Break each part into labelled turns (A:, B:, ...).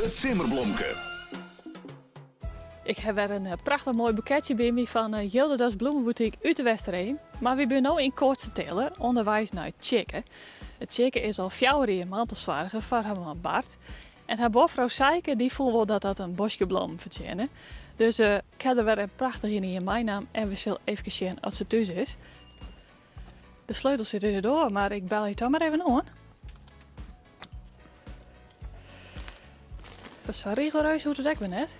A: It simmerblomke.
B: Ik ha wer in prachtich moai boeketsje by my fan Jilderdas Bloemenboutique út de Westereen. Mar wy binne no yn Koatstertille ûnderweis nei Tsjikke. Tsjikke is al fjouwer jier mantelsoarger foar har man Bart. En har buorfrou Sijke dy fûn wol dat dat in boskje blommen fertsjinne. Dus ik ha der wer in prachtich ien meinaam en we sille efkes sjen oft se thús is. De sleutel sit yn de doar, mar ik belje toch mar even oan. Sa rigoereus hoecht it ek wer net.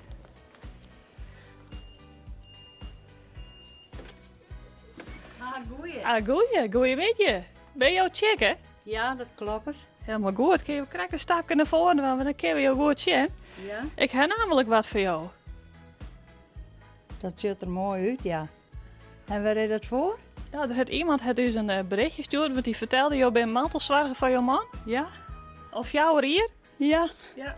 C: Ah, goeie.
B: Ah, goeie. Goeiemiddei. Binne jo Tsjikke?
C: Ja, dat kloppet.
B: Helemaal goed. Kinne jo krekt in stapke nei foaren dwaan, want dan kinne we jo goed sjen.
C: Ja.
B: Ik ha namelijk wat foar jo.
C: Dat sjocht der moai út, ja. En wêr is dat foar?
B: Nou, der hat iemand hat ús in berichtje stjoerd, want dy fertelde jo binne mantelsoarger foar jo man.
C: Ja.
B: Al fjouwer jier?
C: Ja.
B: Ja.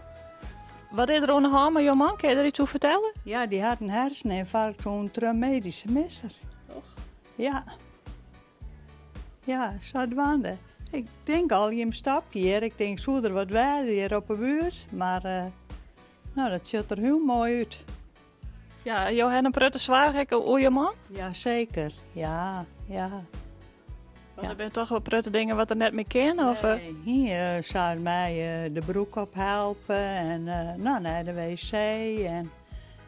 B: Wat is der oan de hân mei jo man? Kinne je der iets oer fertelle?
C: Ja, dy hat in herseninfarkt ûnder in medyske misser.
B: Och.
C: Ja. Ja, sadwaande. Ik tink al, jim stapje hjir, ik tink soe der wat wêze hjir op 'e buert, mar uh, nou, dat sjocht der hiel moai út.
B: Ja, jo hawwe in protte soarch ek oer jo man?
C: Ja, seker. Ja, ja.
B: Want der binne toch wol protte dingen wat er net mear kin? Of?
C: Nee, hy uh, sei my uh, de broek ophelpe en uh, nou, nei de wc. En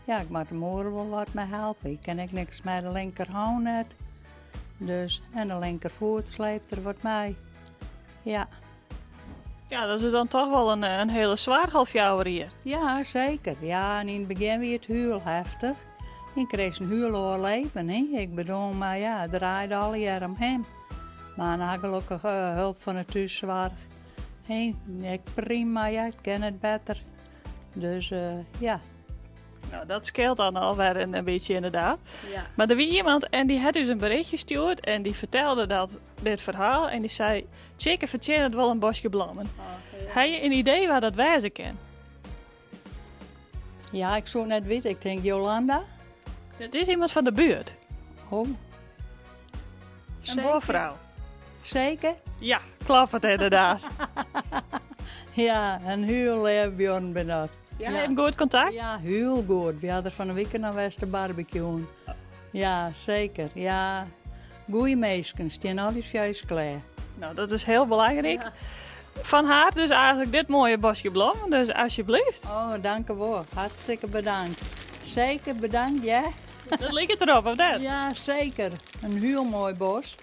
C: ja, ik moat him oeral wol wat mei helpe. Ik kin ek niks mei de linkerhân net. Dus, en de linkerfoet sleept er wat mei. Ja.
B: Ja, dat is dan toch wol in hiele soarch al fjouwer jier.
C: Ja, seker. Ja, en yn it begjin wie it hiel heftich. Ik kreeg in hiel oar leven, hè. Ik bedoel, mar ja, it draaide allegear om him. Mar no ha gelokkich hulp fan de thússoarch. Hè, ek prima, ja, it kin net better. Dus ja.
B: Nou, dat skeelt dan alwer in bytsje ynderdaad.
C: Ja.
B: Mar der wie iemand en dy hat ús in berichtje stjoerd en dy fertelde dat dit ferhaal en dy sei, Tsjikke fertsjinnet wol in boskje blommen.
C: Oh,
B: Ha je in idee wa dat wêze kin?
C: Ja, ik soe it net witte. Ik tink Jolanda.
B: It is iemand fan de buert.
C: Oh.
B: In buorfrou.
C: Seker?
B: Ja, kloppet ynderdaad.
C: Ja, in hiel leave buorren binne dat.
B: Ja, ja. Goed kontakt?
C: Ja, hiel goed. Wy hawwe der fan 'e wike noch west te barbecuen. Ja, seker. Ja, goeie minsken, stean altyd foar ús klear.
B: Nou, dat is hiel belangryk. Ja. Fan har dus eigentlik dit moaie boskje blommen, dus alsjeblieft.
C: Oh, dankewol. Hartstikke bedankt. Seker bedankt, ja.
B: Dat liket derop, of net?
C: Ja, seker. In hiel moai bos.